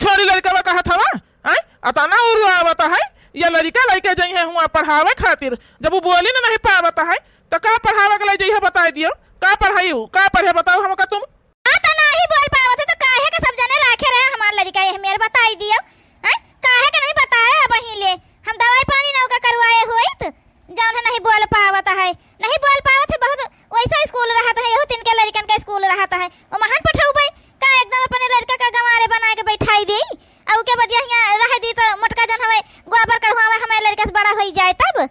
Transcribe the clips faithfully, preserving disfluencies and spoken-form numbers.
छोड़ी लड़िकवा कहत हवा, आय? अतना उरुआवत है, ये लड़िका लइके जइहे हुआ पढ़ावे खातिर, जब उ बोली न नहीं पावत है, त का पढ़ावे के लइ जइहे बताइ दियो, का पढ़ाई उ, का पढ़े बताओ हमका तुम? हाँ, त नाही बोल पावत है, त काहे के सब जने राखे रहे हमार लड़िका, यह मेर बताई दियो, हैं? काहे के नहीं बताए अब पहिले? हम दवाई पानी नौका करवाए होइत, जौन है नहीं बोल पावत है, नहीं बोल पावत है, बहुत वैसा स्कूल रहत है, यहू तिनके लड़िकन का स्कूल रहत है, ओ महान पठौबै, का एकदम अपने लड़िका का गंवारे बनाए के बैठाई देई, आ उके बदिया हियाँ रह दी, त मोटका जौन हवे, गोबर कढ़ुआवे, हमारे लड़िका से बड़ा होई जाए तब।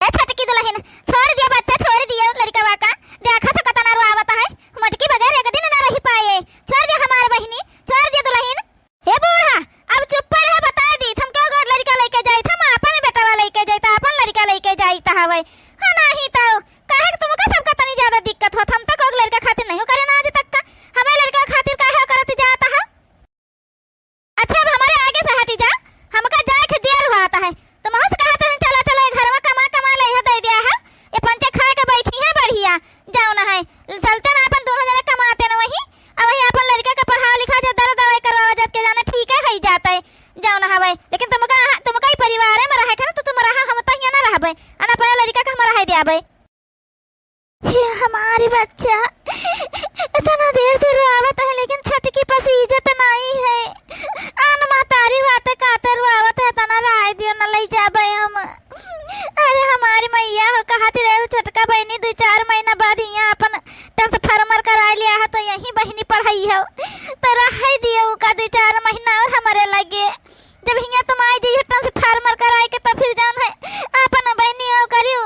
ए छोटकी दुलहिन, छोड़ दिया बच्चा, छोड़ दिया लड़िकवा का। देखा था कतना रोआवत है, मोटकी बगैर एक दिन ना रही पाए। छोड़ दिया हमार बहिनी, छोड़ दिया दुलहिन। हे बूढ़ा, अब चुप्पे रहे, बताए दी, हम क्यों घर लड़िका लइके जाइत, हम आपन बेटवा लइके जाइत, आपन लड़िका लइके जाइत हवे। हाँ, नाही तो काहे के तुमका सबका तनी ज्यादा दिक्कत होत, हम तक लड़िका खातिर नहीं करे ना आज तक का, हमें लड़िका खातिर काहे करत जात है? अच्छा, अब हमारे आगे से हटी जा, हमका जाए के देर हुआ आता है। तुमहू से कहत हन, चला, चला, ए घरवा कमा, कमा ले, इहे दे दिया है। ये पंचे खाए के बैठी है बढ़िया, जाओ ना है। चलते ना अपन दोनों जने कमाते ना वही, अब वही अपन लड़िका के पढ़ावा लिखा जा, दर दवाई करवावा जा, के जाने ठीक है, है जाता है, जाओ ना हवे। लेकिन तुमका, तुमका ही परिवार में रहे के ना, तो तुम रहा, हम तो हियाँ ना रहबे, अना अपने लड़िका के हम रहे देबे। हे हमारी बच्चा, इतना देर से रोआवत है, लेकिन छोटकी पसीजत नहीं है। आन महतारी बात काते रोआवत है, तना राय दियो, न लई जाबे हम। अरे हमारी मैया हो, कहत रहे छोटका बहिनी दू चार महीना बाद हियाँ अपन transformer कराए लिया है, तो यहीं बहिनी पढ़ाई हो, तो रहे दियो का दू चार महीना और हमारे लगे। जब हियाँ तुम आई जइहो transformer कराए के, तब फिर जौन है, आपन बहिनी हो करियो,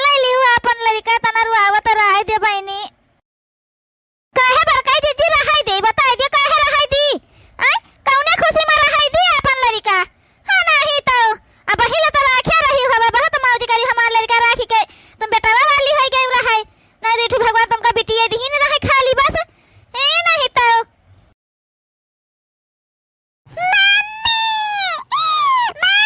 ले लिहो आपन लड़िका, तना रुआवत रहे दे बहिनी। काहे बड़काई जीजी रहे दे, बताई दे, काहे रहे दी? आय, कौने खुशी में रहे दी आपन लड़िका? हाँ, नहीं तो, अब पहिले तो राखे रही हो, बहुत मौज करी हमार लड़िका राखी के, तुम बेटवा वाली हो गई रहे, नहीं दीठू भगवान तुमका बिटिया दीन रहे खाली बस, ए नहीं तो। मम्मी! मम्मी!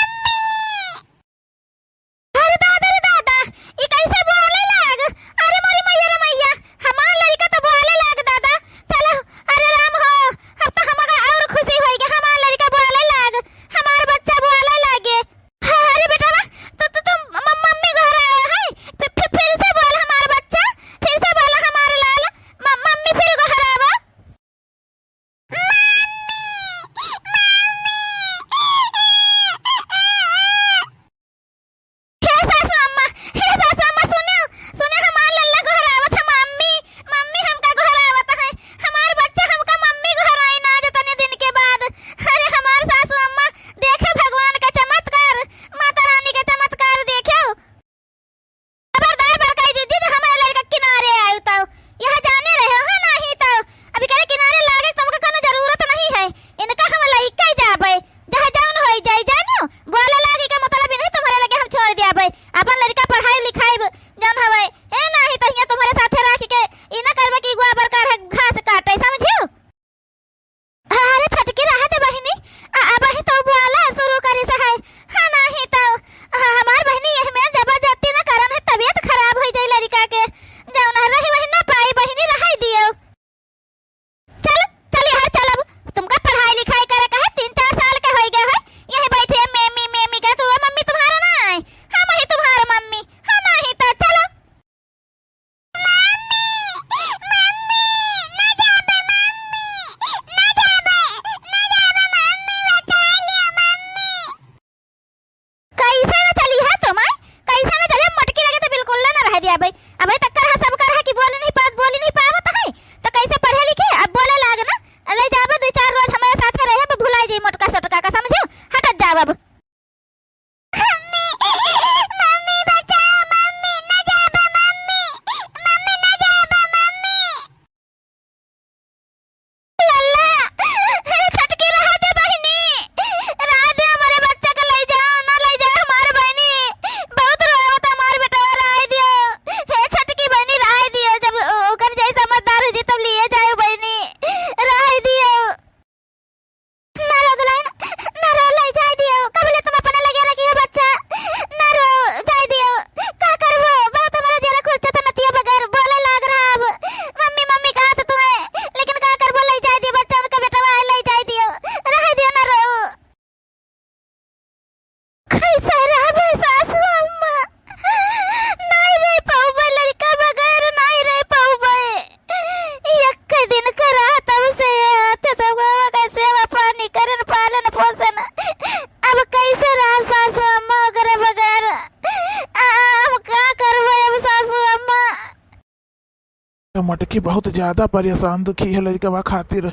कि बहुत ज्यादा परेशान दुखी है लड़कवा खातिर।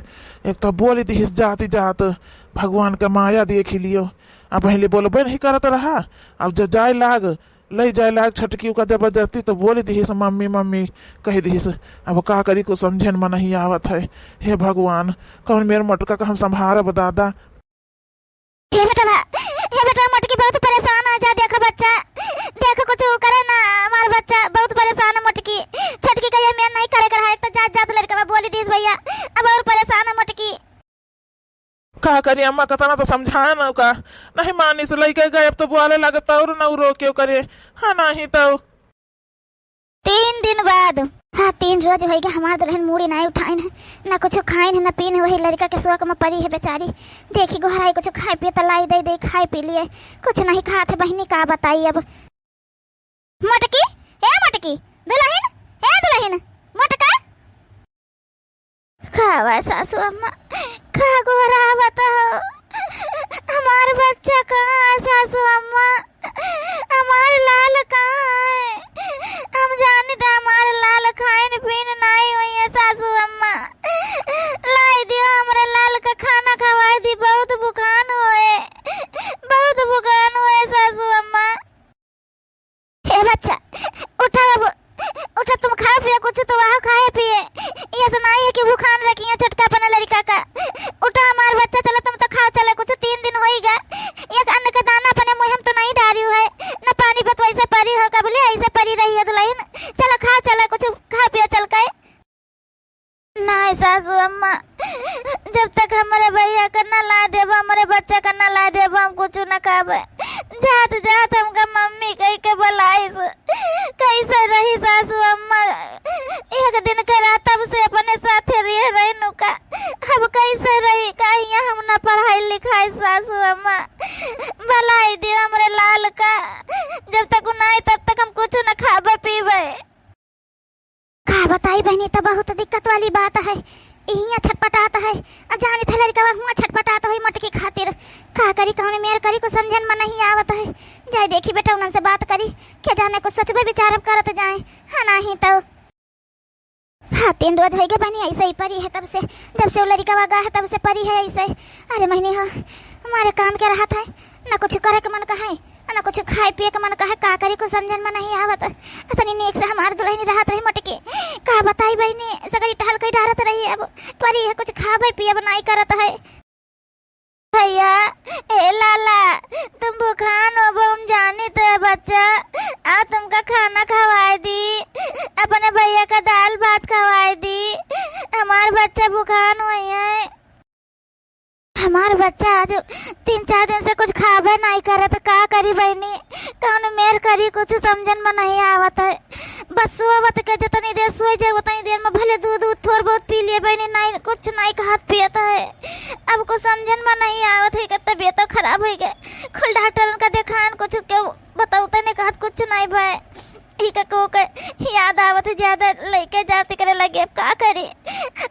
एक तो बोल दिहिस जाति जात, भगवान का माया देख लियो। अब पहले बोलबे नहीं करत रहा, अब जब जाए लाग, लई जाए लाग छटकी ओका जबरदस्ती, तो बोल दिहिस, "मम्मी, मम्मी," कह दिहिस। अब का करी, कुछ समझे में नहीं आवत है। हे भगवान, कौन मेर मोटका का हम संभारब दादा। हे बेटवा, हे बेटवा, मोटकी बहुत परेशान है, जा देखो बच्चा, देखो कुछ करे ना, हमार बच्चा बहुत परेशान है मोटकी। छटकी का ये मेर नहीं करे कर है, तो जात जात लड़का बोली दिहिस भैया, अब और परेशान है मोटकी। का करी अम्मा, कतना तो समझाए ना का, नहीं मानिस, लइके गए, अब तो बोले लगे, तो और ना उ रोके करे, हाँ नहीं तो। तीन दिन बाद। हाँ, तीन रोज होइगा हमार दुलहिन मूड़ी नाई उठाइन है, ना कुछ खाइन है, ना पीन है, वही लड़का के शौक में परी है बेचारी। देखी गोहराई कुछ खाए पिए तो लाई दे दे, खाए पी लिए, कुछ नहीं खात है बहिनी, का बताई अब। मोटकी, ए मोटकी, दुलहिन, ए दुलहिन, मोटका। का बा सासू अम्मा, का गोहरावत हो? हमार बच्चा कहाँ है सासू अम्मा? हमार लाल कहाँ है? हम जानी त हमार लाल खाइन पीन नाई होई है सासू अम्मा। लाई दियो हमरे लाल का खाना खवाई दी, बहुत भुखान होए, बहुत भुखान होए सासू अम्मा। हे बच्चा, उठा बाबू, उठा, तुम खाओ पियो कुछ तो वहाँ खाए पिए। ये सुनाई है कि भूखान रखी है छोटका अपने लड़का का। उठा हमार बच्चा, चलो तुम तो खाओ, चलो कुछ तीन दिन होइगा। एक अन्न का दाना अपने मुँह में तो नहीं डारी है, न पानी बतवा ऐसे परी हो, कबले ऐसे परी रही है दुलहिन। चलो खाओ, चलो कुछ खाओ पियो चल के। नाहीं सासू अम्मा, जब तक हमरे भैया का ना ला देबो, हमरे बच्चा का ना ला देबो, हम कुछ ना खाबे। जात जात हमका मम्मी कहि के बुलाइस। कैसे रही सासू अम्मा? एक दिन के रात तब से अपने साथे रहे रही नुका। अब कैसे रही? का हियाँ हम ना पढ़ाई लिखाई सासू अम्मा? बुलाई दियो हमरे लाल का। जब तक उ ना आई तब तक हम कुछ ना खाबे पीबे। का बताई बहिनी, त बहुत दिक्कत वाली बात है। इहियाँ छटपटात है, आ जानी थे लड़कवा हुआँ छटपटात होई मोटकी खातिर। का करी, कौन मेर करी, कुछ समझन में नहीं आवत है। जाए देखी बेटा, उनन से बात करी, के जाने कुछ सोचबे विचारब करत जाए। हाँ, नहीं तो। हाँ, तीन रोज होइगे बहिनी, ऐसे ही परी है तब से, जब से वो लड़कवा गा है तब से परी है ऐसे। अरे बहिनी हो, हमारे काम के रहत है, ना कुछ करे के मन कहे, ना कुछ खाए पिए के मन कहे, का करी कुछ समझन में नहीं आवत। इतनी नीक से हमार दुलहिन रहत रही मोटकी, का बताई बहिनी, सगरी टहल कई डारत रही, अब परी है कुछ खाबे पियब नाई करत है। भैया, ए लाला, तुम भुखान होबो हम जानी तो है बच्चा, आ तुमका खाना खवाए दी, अपने भैया का दाल भात खवाए दी, हमार बच्चा भुखान हुई है। हमार बच्चा आज तीन चार दिन से कुछ खाबे नाई करत, का करी बहिनी, कौन मेर करी, कुछ समझन में नहीं आवत है। बस सोवत के जितनी देर सोई जाए उतनी देर में भले दूध, दूध थोड़ बहुत पी लिए बहिनी, नाई कुछ नाई खात पियत है। अब कुछ समझन में नहीं आवत है कि तबीयत तो खराब होई गए, कुल डॉक्टरन का देखान, कुछ के बताउते नहीं कहत, कुछ नाई भय। ई का को के याद आवत है ज्यादा, लइके जात करे लगे, अब का करी?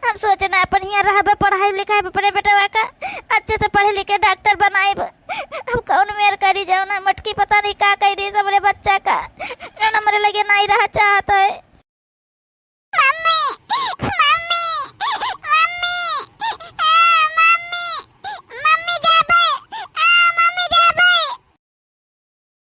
हम सोचे ना अपन हियाँ रहबे, पढ़ाई लिखाई अपने बेटवा का अच्छे से पढ़े लिखे डॉक्टर बनाइब। अब कौन मेर करी जाओ ना, मोटकी पता नहीं का कह दी हमरे बच्चा का, जौन हमरे लगे नहीं रह चाहत है। मम्मी, मम्मी, मम्मी, आ, मम्मी, मम्मी जाबे, आ, मम्मी जाबे।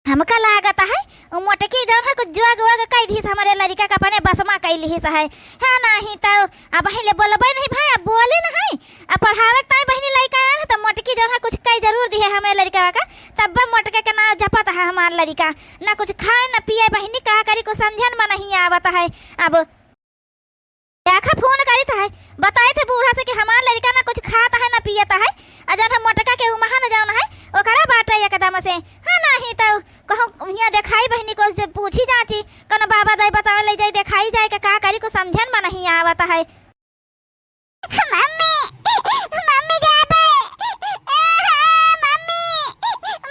हमका लागत है, उ मोटकी जौन है कुछ जोग वोग कई दिहिस, हमरे लड़िका का अपने बस मा कई लिहिस है। है नहीं तो, अब पहिले बोलबे नहीं भाई, अब बोले नहीं। अब पढ़ावे के ताई बहिनी लइका आयल है, तो मोटकी जौन है कुछ कई जरूर दिहे हमरे लड़िका का, तब मोटके के नाव जपत है हमार लड़िका। ना कुछ खाए, ना पिए बहिनी, का करी, कुछ समझन में नहीं आवत है। अब देखा, फोन करित है, बताइत है बूढ़ा से कि हमार लड़िका ना कुछ खात है, ना पियत है, आ जौन है मोटका के उमहन जौन है, ओकरा बाटे एकदम से। हाँ, नाही तो कहूँ हियाँ देखाई बहिनी को, जब पूछी जाची, कौनो बाबा दाई बतावे ले जाई, देखाई जाए के का करी, कुछ समझन में नहीं आवत है। मम्मी, मम्मी जाबे, मम्मी,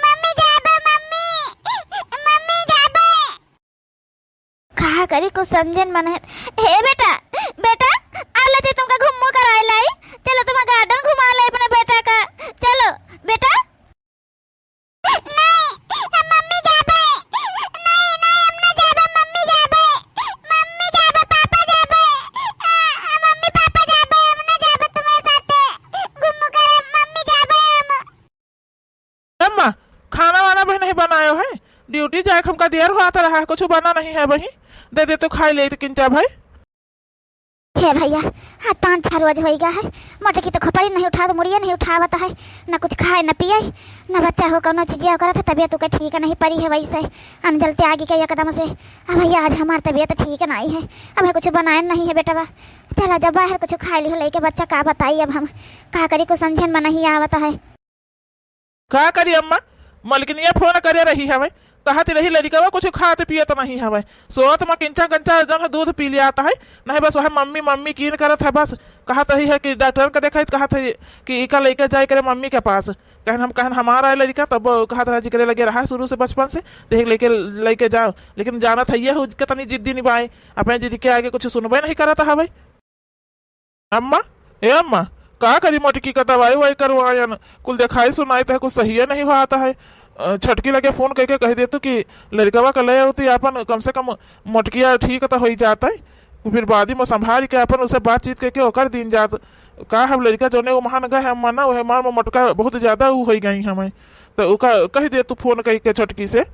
मम्मी जाबे, मम्मी, मम्मी जाबे। का करी, कुछ समझन मन है। हे बेटा, बेटा, आ ले जाई तुमका घुम्मो कराए लाई। चलो, तुम गार्डन घुमा ले अपने बेटा का। चलो, बेटा। नहीं, हम मम्मी जाबे। नहीं, नहीं, हम ना जाबे, मम्मी जाबे। मम्मी जाबे, पापा जाबे। आ, देर होत रहा है, कुछ बना नहीं है बही, दे दे तो खाई लेइत किंचा भाई। हे भइया, आज पाँच छह रोज होइगा है, मोटकी तो खोपड़ी नहीं उठावत, मुड़िए नहीं उठावत है, न कुछ खाए न पिए, न बच्चा हो कौनो चीजिया करत है, तबियत उके ठीक नहीं परी है वैसे, अनजलते आगे के एकदम से। अब भइया आज हमार तबियत ठीक नहीं है, अब कुछ बनाए नहीं है बेटवा, चला जब बाहर कुछ खाए लिहो लेके बच्चा का बताई, अब हम का करी, कुछ समझन में नहीं आवत है। का करी अम्मा, मलकिनिया फोन करे रही हवे, कहत रही लड़िकवा कुछ खात पियत नहीं हवे, सोत में किंचा कंचा जौन है दूध पी लियात है, नहीं बस वह मम्मी मम्मी कीन करत है बस। कहत रही है कि डॉक्टर के देखाई, कहत है कि इका लेके जाए करे मम्मी के पास। कहन हम कहन हमारा है लड़िका, तब कहत रहा जिकरे लगे रहा शुरू से बचपन से, देख लेके लेके जाओ, लेकिन जानत है ये हो कितनी जिद्दी निभाए, अपने जिद के आगे कुछ सुनबे नहीं करत हवे। अम्मा, ए अम्मा, का करी मोटकी का दवाई वाई करवायन, कुल देखाई सुनाई तह कुछ सहिए नहीं होत है। अ, छोटकी लगे फोन करके कह दे तू कि लड़िकवा का ले आउती आपन, कम से कम मोटकिया ठीक तो होई जात है। फिर बाद में संभाल के आपन उसे बातचीत करके ओकर दिन जात। का हम लड़िका जौने वो महान गए हम मना, वह मार में मोटका बहुत ज्यादा उ होई गई हमें। तो ओका कह दे तू फोन करके छोटकी से।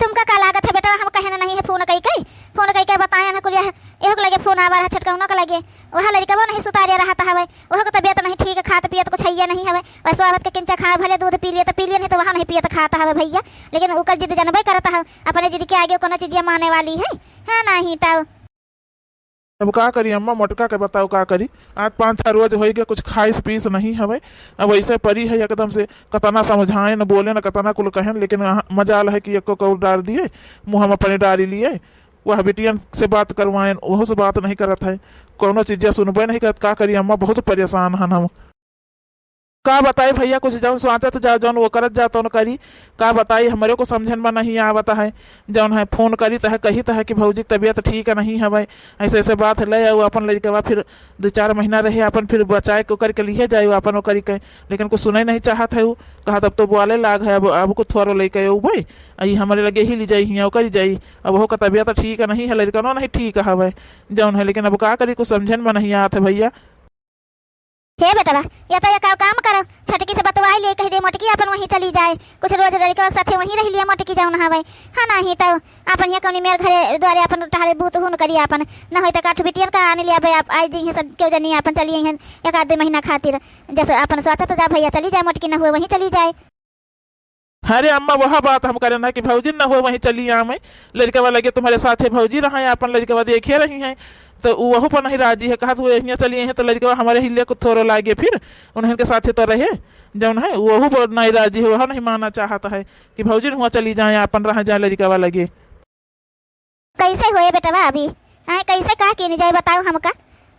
तुमका का लागत है बेटा, हम कहन नहीं है फोन कई के, फोन कई के बताए ना कुलिया है, एहो के लगे फोन आवा रहा, छोटकौना के लगे, वह लड़िकवा नहीं सुतारिया रहत हवे, वह के तबियत नहीं ठीक, खात पियत कुछ हइये नहीं हवे, वह स्वागत के किंचा खाए भले दूध पी लिए तो पी लिए, नहीं तो वह नहीं पियत खात हवे भइया, लेकिन ओकर जिद जनबे करत हवे, अपने जिद के आगे कोनो चीजिया माने वाली है, है नहीं तब। अब का करी अम्मा, मोटका के बताओ का करी। आज पाँच छह रोज होई गए, कुछ खाइस पीस नहीं हवे। अब ऐसे परी है एकदम से, कतना समझाएन, बोलेन, कतना कुल कहेन, लेकिन अहाँ, मजाल है कि एको कौर डार दिए, मुँह में अपने डारी लिए। वह बिटियन से बात करवाएन, वहू से बात नहीं करत है, कौनो चीजिया सुनबे नहीं करत। का करी अम्मा, बहुत परेशान हन हम। का बताई भइया, कुछ जौन सोचत जा, जौन वो करत जा, तौन करी। का बताई, हमरे को समझन में नहीं आवत है। जौन है फोन करी तह कही तह कि भौजी के तबियत ठीक नहीं हवे, ऐसे ऐसे बात है, ले आऊ अपन लड़िकवा, फिर दो चार महीना रहे अपन, फिर बचाए के ओकर के लिए जाए अपन ओकर के, लेकिन कुछ सुने नहीं चाहत है। उ कहत अब तो बोले लाग है, अब अब को थोरो लेके अउबे, आई हमरे लगे ही ले जाई हियाँ ओकर जाई। अब ओहो का तबियत ठीक नहीं है, लड़िकनो नहीं ठीक हवे जौन है, लेकिन अब का करी, कुछ समझन में नहीं आवत है भइया। हे बेटवा, या तो या का काम करो, छोटकी से बतवाई लिए, कह दे मोटकी अपन वहीं चली जाए, कुछ रोज लड़िका के साथे वहीं रह लिए मोटकी जौन हवे। हाँ, नहीं तो अपन यहाँ कौनी मेर घरे द्वारे अपन टहरे बूत हुन करी अपन, न होई तो काठ बिटियन का आने लिया बे, आप आई जी हैं सब क्यों जनी अपन चली हैं एक आध महीना खातिर, जैसे अपन सोचत जा भइया चली जाए मोटकी, न हुए वहीं चली जाए। अरे अम्मा, वह बात हम करे ना कि भौजी न हो वहीं चली आवे, लड़िकवा लगे तुम्हरे साथे भौजी रहा है, अपन लड़िकवा देखे रही हैं, तो उ वहू पर नहीं राजी है, कहत हुए हियाँ चली आई हैं तो लड़िकवा हमरे हिल्ले को थोरो लागे, फिर उन्हन के साथे तो रहे, जौन है वहू पर नहीं राजी है, वह नहीं माना चाहत है कि भौजी न हुआ चली जाए, अपन रह जाए लड़िकवा लगे। कैसे होए बेटवा अभी? हैं, कैसे का कीनी जाए बताओ हमका?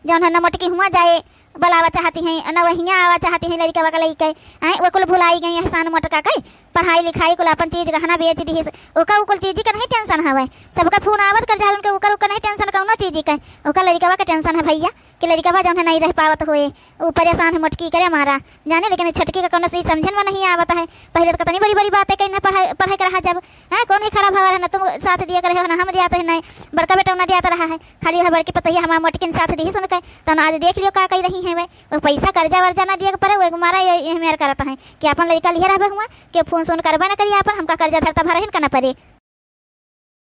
जौन है न मोटकी हुआ जाए बोलावा चाहती हैं, न वहियाँ आवा चाहती हैं लड़िकवा के लइके। हैं, वो कुल भुलाई गई एहसान मोटका के, पढ़ाई लिखाई कुल अपन चीज गहना बेच दिहिस। ओका उ कुल चीज के नहीं टेंशन हवे, सबका फोन आवत कर जाए उनके, ओकर ओकर नहीं टेंशन कौनो चीज के। ओकर लड़िकवा के टेंशन है भइया कि लड़िकवा जौन है नहीं रह पावत होए, उ परेशान है मोटकी करे मारा जाने, लेकिन छोटकी का कौनो सही समझन में नहीं आवत है। पहले तो कितनी बड़ी बड़ी बातें कही ना पढ़ाई पढ़ाई के रहा जब, हैं, कौन ही खराब हवा है ना, तुम साथ दिया करे हो ना हम दिया तो है नहीं, बड़का बेटा ना दिया तो रहा है, खाली है बड़की पतोहिया हमार मोटकिन साथ दी सुन के, तो ना आज देख लियो का कही रही है वे, वो पैसा कर्जा वर्जा ना दिया के पड़े, वो मारा ये, ये मेर करत है कि अपन लड़िका लिए रहबे हुआ, कि फोन सोन करबे ना करिए अपन, हमका कर्जा धरता भरहिन का ना पड़े।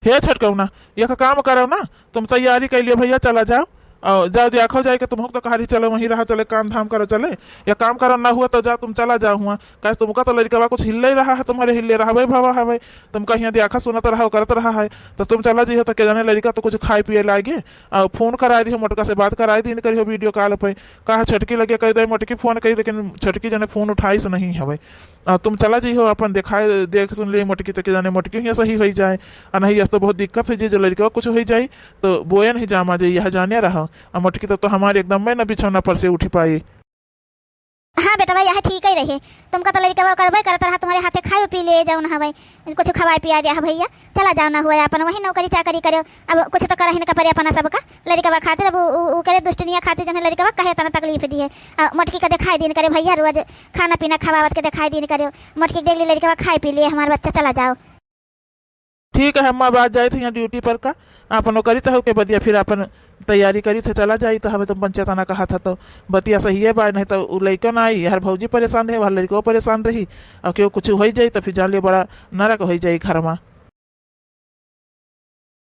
हे छटकौना, एक काम करो ना, तुम तैयारी कर लियो भइया, चला जाओ। और जाओ, देखो जाए के तुम तो कहारी चले, वहीं रहा चले, काम धाम करो चले। या काम करो ना हुआ तो जा, तुम चला जाओ हुआ, कैसे तुमका तो लड़िकवा कुछ हिल्ले रहा है, तुम्हरे हिल्ले रहबे भवा हवे, तुमका हियाँ देखा सुनत रहा, करत रहा है, तो तुम चला जइहो तो के जाने लड़िका तो कुछ खाए पिए लागे। और फोन कराए दिहो, मोटका से बात कराए दिन करिहो वीडियो कॉल पे। कहा छोटकी लगे कह दे, मोटकी फोन करी, लेकिन छोटकी जाने फोन उठाइस नहीं हवे। आ, तुम चला जइहो, अपन देखाए, देख सुन लिए मोटकी, तो के जाने मोटकी हियाँ सही होई जाए। आ नहीं, यस तो बहुत दिक्कत होई जाए, जो लड़िकवा कुछ होई जाए, तो बोए नहीं जामा जाए, यह जाने रहो। आ मोटकी तो, तो हमारे एकदम में न बिछौना पर से उठ पाई। हाँ बेटवा, यह ठीक ही रहे। तुमका तो लड़िकवा करबे करत रहा, तुम्हरे हाथे खाए पी ले जाओ न हवे, कुछ खवाए पिया दे भइया, चला जाओ न हुए, अपन वही नौकरी चाकरी करो। अब कुछ तो करहिन का परे अपना सबका। लड़िकवा खातिर अब उ, उ, उ करे दुष्टनिया खातिर जौन है लड़िकवा कहे तना तकलीफ दिए। आ, मोटकी का देखाई दिन करे भइया, रोज खाना पीना खवावत के देखाई दिन करे। मोटकी के देख ली लड़िकवा खाए पी लिए, हमार बच्चा चला जाओ। ठीक है अम्मा, अब आज जाए थे यहाँ ड्यूटी पर का, आपन वो करी तो के बदिया फिर आपन तैयारी करी थे चला जाई, तो हमें तुम पंचायत आना कहा था तो बतिया सही है बा, नहीं तो उ लड़िका ना आई, हर भौजी परेशान रहे, हर लड़िको परेशान रही, और क्यों कुछ हो जाई तो फिर जान लियो बड़ा नरक हो जाई घर में।